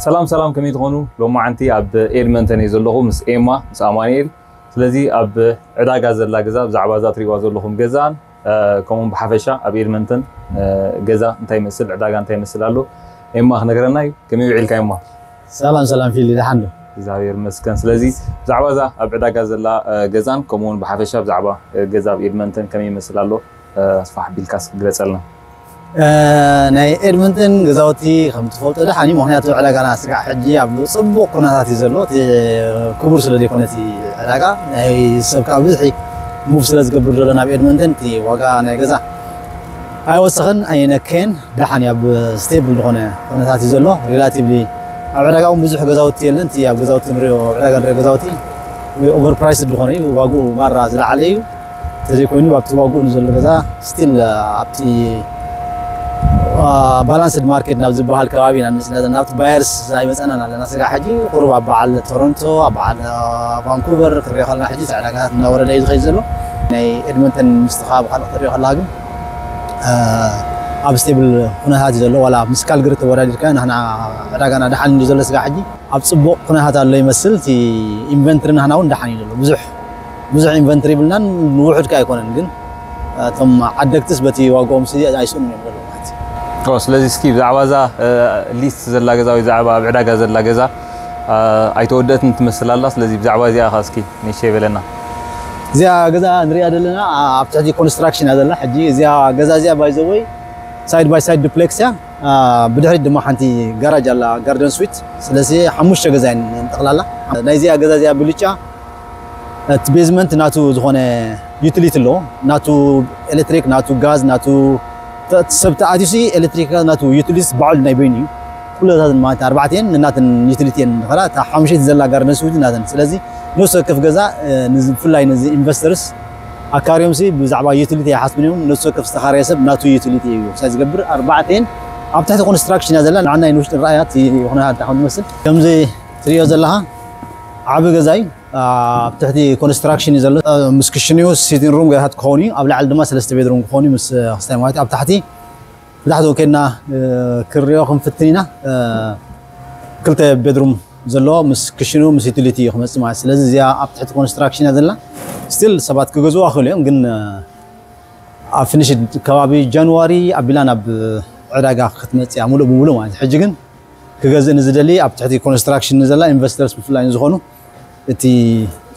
ሰላም ሰላም፣ ከመይ ትኾኑ? ሎማዓንቲ ኣብ ኤድመንተን እየ ዘለኹ ምስ ኤማ፣ ምስ ኣማኑኤል። ስለዚ ኣብ ዕዳጋ ዘላ ገዛ፣ ብዛዕባ እዛ ትሪእዋ ዘለኹም ገዛን፣ እ፣ ከምኡውን ብሓፈሻ ኣብ ኤድመንተን፣ እ፣ ገዛ እንታይ ይመስል፣ ዕዳጋ እንታይ ይመስል ኣሎ፣ ኤማ ክነግረና እዩ። ከመይ ውዒልካ ኤማ? ሰላም ሰላም ፊሊ፣ ደሓን ዶ? እግዚኣብሔር ይመስገን። ስለዚ ብዛዕባ እዛ ኣብ ዕዳጋ ዘላ፣ እ፣ ገዛን ከምኡውን ብሓፈሻ ብዛዕባ፣ እ፣ ገዛ ኣብ ኤድመንተን ከመይ ይመስል ኣሎ፣ እ፣ ኣስፋሕ ኣቢልካ እስኪ ግለጸልና። እ፣ ናይ ኤድመንተን ገዛውቲ ከም ትፈልጦ ደሓን እዩ፣ ምኽንያቱ ዕዳጋና ስጋዕ ሕጂ ኣብ ጽቡቕ ኩነታት እዩ ዘሎ። እቲ ክቡር ስለ ዘይኮነ እቲ ዕዳጋ፣ ናይ ሰብ ካብ ብዝሒ ሙቭ ስለ ዝገብር ዘሎ ናብ ኤድመንተን፣ እቲ ዋጋ ናይ ገዛ ኣይወሰኸን ኣይነከየን፣ ደሓን እዩ፣ ኣብ ስቴብል ዝኾነ ኩነታት እዩ ዘሎ። ሪላቲቭሊ ኣብ ዕዳጋ እውን ብዙሕ ገዛውቲ የለን። እቲ ኣብ ገዛውቲ ንሪኦ፣ ኣብ ዕዳጋ ንሪኦ ገዛውቲ ወይ ኦቨር ፕራይስድ ዝኾነ እዩ፣ ዋግኡ ማራ ዝለዓለ እዩ። እንተዘይኮይኑ ኣብቲ ዋግኡ ንዘሎ ገዛ ስቲል ኣብቲ፣ አ፣ ባላንስድ ማርኬት ናብ ዝበሃል ከባቢ ኢና ንመጽእ ዘለና። ናብቲ ባየርስ ኣይመጸናን ኣለና። ስጋዕ ሕጂ ቁሩብ ኣብ በዓል ቶሮንቶ፣ ኣብ በዓል፣ አ፣ ቫንኩቨር ክንሪኦ ከለና፣ ሕጂ እቲ ዕዳጋታት እናወረደ እዩ ዝኸይድ ዘሎ። ናይ ኤድመንተን ምስቲ ከባቢ ካልእ ክትሪኦ ከለኻ ግን፣ አ፣ ኣብ ስቴብል ኩነታት እዩ ዘሎ። ዋላ ምስ ካልግሪ ተወዳዲርካ፣ ንሕና ዕዳጋና ደሓን እዩ ዘሎ ስጋዕ ሕጂ። ኣብ ጽቡቕ ኩነታት ኣሎ ይመስል። እቲ ኢንቨንትሪ ናህና እውን ደሓን እዩ ዘሎ። ብዙሕ፣ ብዙሕ ኢንቨንትሪ ይብልናን ንውሑድ ከ ኣይኮነን፣ ግን እቶም ዓደግትስ በቲ ዋግኦም ሲ ኣይስእኑን እዮም ዘለዉ ማለት እዩ። ኦ፣ ስለዚ እስኪ ብዛዕባ እዛ፣ እ፣ ሊስት ዘላ ገዛ ወይ ብዛዕባ ኣብ ዕዳጋ ዘላ ገዛ፣ እ፣ ኣይተወደእትን ትመስል ኣላ። ስለዚ ብዛዕባ እዚኣ ኸ እስኪ ንእሽተይ በለና። እዚኣ ገዛ ንሪኣ ዘለና ኣብ ትሕቲ ኮንስትራክሽን እያ ዘላ። ሕጂ እዚኣ ገዛ እዚኣ ባይ ዘ ወይ ሳይድ ባይ ሳይድ ዱፕሌክስ እያ። አ፣ ብድሕሪት ድማ ሓንቲ ጋራጅ ኣላ፣ ጋርደን ስዊት። ስለዚ ሓሙሽተ ገዛ እየን ጠቕላላ። ናይዚኣ ገዛ እዚኣ ብልጫ እቲ ቤዝመንት ናቱ ዝኾነ ዩቲሊቲ ኣለዎ። ናቱ ኤሌክትሪክ፣ ናቱ ጋዝ፣ ናቱ ተ-፣ ሰብ ተኣትዩሲ ኤሌክትሪክ ናቱ ዩቲሊቲስ ባዕሉ ናይ በይኑ እዩ። ኩለታተን ማለት ኣርባዕተን ናተን ዩቲሊቲ እየን ዝኸዳ። እታ ሓሙሽተይቲ ዘላ ጋርደን ስዊት ናተን። ስለዚ ነፍሲ ወከፍ ገዛ፣ እ፣ ንዚ-፣ ብፍላይ ነዚ ኢንቨስተርስ ኣካርዮምሲ ብዛዕባ ዩቲሊቲ ኣይሓስቡን እዮም። ነፍሲ ወከፍ ዝተኻረየ ሰብ ናቱ ዩቲሊቲ እዩ ክሳይ ዝገብር። ኣርባዕተን ኣብ ትሕቲ ኮንስትራክሽን እያ ዘላ። ንዓና ንውሽጢ ንረኣያ እቲ ኩነታት እንታይ ከም ዝመስል። ከምዚ ትሪኦ ዘለኻ ዓቢ ገዛ እዩ። ኣብ ትሕቲ ኮንስትራክሽን እዩ ዘሎ። ምስ ክሽን እዩ፣ ሲቲንግ ሩም ገዛታት ክኸውን እዩ። ኣብ ላዕሊ ድማ ሰለስተ ቤድሩም ክኸውን እዩ ምስ ክስታይ ማለት እዩ። ኣብ ታሕቲ፣ ብታሕቲ እውን ከድና፣ እ፣ ክንሪኦ ክንፍትን ኢና። እ፣ ክልተ ቤድሩም ዘለዎ ምስ ክሽኑ ምስ ዩቲሊቲ እዩ ክመጽእ ማለት። ስለዚ እዚኣ ኣብ ትሕቲ ኮንስትራክሽን እያ ዘላ። ስቲል ሰባት ክገዝዋ ክኽእሉ እዮም፣ ግን፣ እ፣ ኣብ ፊኒሽድ ከባቢ ጃንዋሪ ኣቢላ ናብ ዕዳጋ ክትመጽእ እያ፣ ሙሉእ ብሙሉእ ማለት እዩ። ሕጂ ግን ክገዝእ ንዝደሊ፣ ኣብ ትሕቲ ኮንስትራክሽን ንዘላ ኢንቨስተርስ ብፍላይ ንዝኾኑ፣ እቲ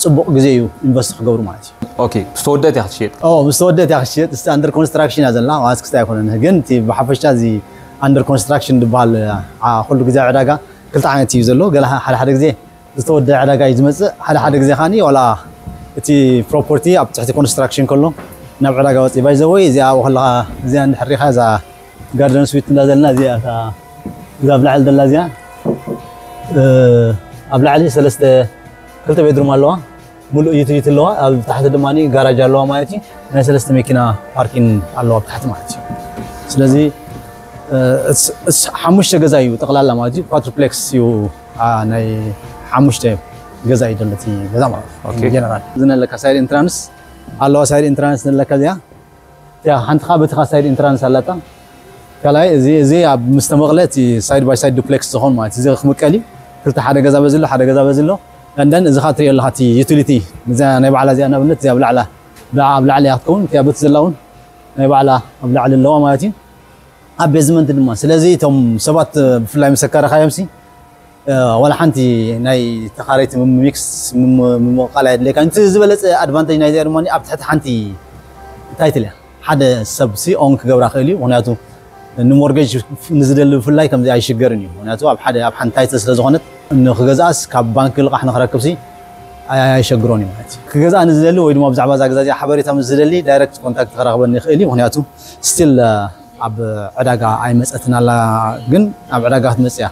ጽቡቕ ግዜ እዩ ኢንቨስት ክገብሩ ማለት እዩ። ኦኬ፣ ምስ ተወደአት እያ ክትሽየጥ? ኦ፣ ምስ ተወደአት እያ ክትሽየጥ። እስቲ ኣንደር ኮንስትራክሽን እያ ዘላ፣ ዋስ ክስታይ ኣይኮነን። ግን እቲ ብሓፈሻ እዚ ኣንደር ኮንስትራክሽን ዝበሃል፣ ዓ-፣ ኩሉ ግዜ ኣብ ዕዳጋ ክልተ ዓይነት እዩ ዘሎ። ገለ ሓደ ሓደ ግዜ ዝተወደአ ዕዳጋ እዩ ዝመጽእ፣ ሓደ ሓደ ግዜ ከኣኒ ዋላ እቲ ፕሮፐርቲ ኣብ ትሕቲ ኮንስትራክሽን ከሎ ናብ ዕዳጋ ወጽእ። ባይ ዘ ወይ እዚኣ ከለኻ፣ እዚኣ እንድሕር ሪኻ፣ እዛ ጋርደን ስዊት እንዳ ዘለና እዚኣ እታ፣ እዛ ኣብ ላዕሊ ዘላ እዚኣ፣ እ፣ ኣብ ላዕሊ ሰለስተ፣ ክልተ ቤድሩም ኣለዋ። ሙሉእ ዩቲሊቲ ኣለዋ። ኣብ ታሕቲ ድማ ጋራጅ ኣለዋ ማለት እዩ። ናይ ሰለስተ መኪና ፓርኪን ኣለዋ ኣብ ታሕቲ ማለት እዩ። ስለዚ፣ እ፣ እስ-፣ እስ-፣ ሓሙሽተ ገዛ እዩ ጠቕላላ ማለት እዩ። ኳትሩፕሌክስ እዩ፣ አ፣ ናይ ሓሙሽተ ገዛ እዩ ዘሎ እቲ ገዛ ማለት እዩ። ኦኬ። ኢን ጀነራል። እዚ ነለካ ሳይድ ኢንትራንስ ኣለዋ። ሳይድ ኢንትራንስ ነለካ እዚኣ። እዚኣ ሓንቲ ኻ በቲ ኻ ሳይድ ኢንትራንስ ኣላታ። ካልኣይ፣ እዚ፣ እዚ ኣብ ምስ ተመቕለ እቲ ሳይድ ባይ ሳይድ ዱፕሌክስ ዝኾን ማለት እዩ። እዚ ክምቀል እዩ። ክልተ፣ ሓደ ገዛ በዚ ኣሎ፣ ሓደ ገዛ በዚ ኣሎ። And then እዚ ኻ ትሪኦ ኣለኻ እቲ ዩቲሊቲ፣ እዚኣ ናይ ባዕላ እዚኣ ንኣብነት እዚኣ ኣብ ላዕላ፣ ብኣ ኣብ ላዕሊ እያ ክትከውን፣ እቲኣ በቲ ዘላ እውን ናይ ባዕላ ኣብ ላዕሊ ኣለዋ ማለት እዩ። ኣብ ቤዝመንት ድማ። ስለዚ እቶም ሰባት ብፍላይ ምስ ኣካረኻዮም ሲ፣ እ፣ ዋላ ሓንቲ ናይ ተኻረይቲ ምም-፣ ሚክስ ምም-፣ ምምቕቓል ኣየድልየካን። እቲ ዝበለጸ ኣድቫንቴጅ ናይዚኣ ድማ ኣብ ትሕቲ ሓንቲ ታይትል እያ። ሓደ ሰብ ሲ ኦን ክገብራ ክእል እዩ። ምኽንያቱ ንሞርጌጅ ንዝደሊ ብፍላይ ከምዚ ኣይሽገርን እዩ። ምኽንያቱ ኣብ ሓደ፣ ኣብ ሓንቲ ታይትል ስለ ዝኾነት ንክገዝኣስ ካብ ባንክ ልቓሕ ንክረክብ ሲ ኣይ-፣ ኣይሸግሮን እዩ ማለት እዩ። ክገዝኣ ንዝደሊ ወይ ድማ ብዛዕባ እዛ ገዛ እዚኣ ሓበሬታ ምስ ዝደሊ ዳይሬክት ኮንታክት ክረኽበኒ ይኽእል እዩ። ምኽንያቱ ስቲል፣ እ፣ ኣብ ዕዳጋ ኣይመጸትን ኣላ፣ ግን ኣብ ዕዳጋ ክትመጽእ እያ።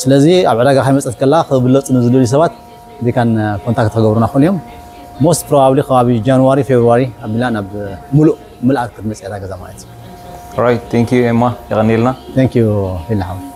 ስለዚ ኣብ ዕዳጋ ከይመጸት ከላ ክብለጹ ንዝደልዩ ሰባት they can ኮንታክት ክገብሩና ክኽእሉ እዮም። ሞስት ፕሮባብሊ ከባቢ ጃንዋሪ፣ ፌብሩዋሪ ኣቢላ ናብ ሙሉእ ምልኣት ክትመጽእ እያ እታ ገዛ ማለት እዩ። ኦራይት፣ ቴንክ ዩ ኤማ፣ የቐንየልና። ቴንክ ዩ ፊል ሓወይ።